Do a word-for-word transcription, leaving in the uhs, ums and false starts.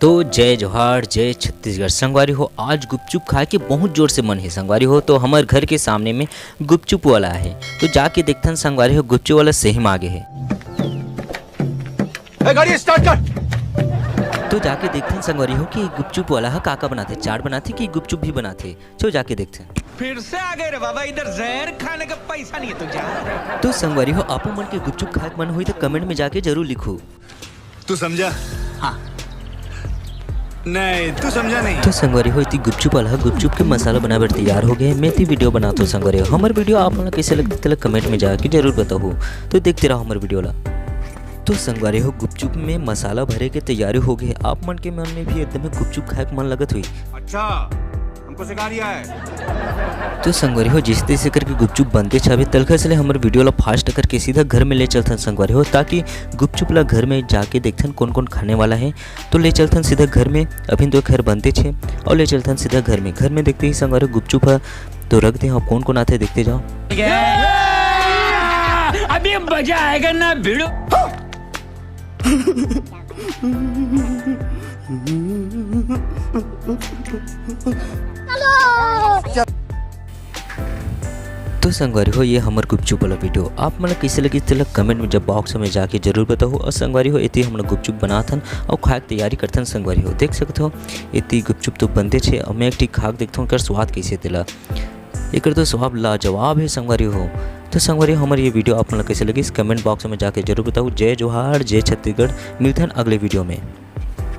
तो जय जोहार, जय छत्तीसगढ़। संगवारी हो, आज गुपचुप खाए के बहुत जोर से मन हे संगवारी हो। तो हमर घर के सामने में गुपचुप वाला हे, तो जाके देखथन संगवारी हो, गुपचुप वाला सही में आगे हे। ए, गाड़ी स्टार्ट कर। तो जाके देखथन संगवारी हो कि गुपचुप वाला ह का का बनाथे, चाट बनाथे कि गुपचुप भी बनाथे। चलो जाके देखथन। फिर से आ गए रे बाबा, इधर जहर खाने का पैसा नहीं है तो जा। तो संगवारी हो, आपो मन के गुपचुप खाए के मन होही तो कमेंट में जाके जरूर लिखो। तू समझा? हाँ। नहीं, तू समझा नहीं। तो संगवारी हो, इति गुपचुप वाला ह गुपचुप के मसाला बनाए बर तैयार हो गए। मैं इति वीडियो बनात हो संगवारी हो। हमर वीडियो आप मन ला कैसे लगथे, तेला कमेंट में जाके जरूर बताहू। तो देखते रहो हमर वीडियो ला। तो संगवारी हो, गुपचुप में मसाला भरे के तैयारी हो गए। आप मन के मन में भी एकदम गुपचुप खाए के मन लगत हुई। अच्छा, हमको सिखा रिया है। तो संगवारी हो, जैसे तैसे करके गुपचुप बनते छावे, तलखा से ले हमर वीडियो ला फास्ट करके सीधा घर में ले चलथन संगवारी हो, ताकि गुपचुप ला घर में जाके देखथन कौन कौन खाने वाला है। तो ले चलथन सीधा घर में, अभी तो खैर बनते छे, और ले चलथन सीधा घर में। घर में देखते ही संगवारी हो गुपचुप है, तो रख दे, अब कौन कौन आथे देखते जाओ। अभी मजा आएगा ना भिड़ू। तो संगवारी हो, ये हमर गुपचुप वाला वीडियो आप मन ला कैसे लगी, तेला कमेंट में जब बॉक्स में जाके जरूर बताहू। और संगवारी हो, इति हमन गुपचुप बनाथन और खाए के तैयारी करथन संगवारी हो। देख सकत हो, इति गुपचुप तो बनते छे, और मैं एक ठी खा के देखथों, एकर स्वाद कैसे तेला। एकर तो स्वाद लाजवाब है संगवारी हो। तो संगवारी हो, हमर ये वीडियो आप मन ला कैसे लगी, इस कमेंट बॉक्स में जाके जरूर बताहू। जय जोहार, जय छत्तीसगढ़, मिलथन अगले वीडियो में।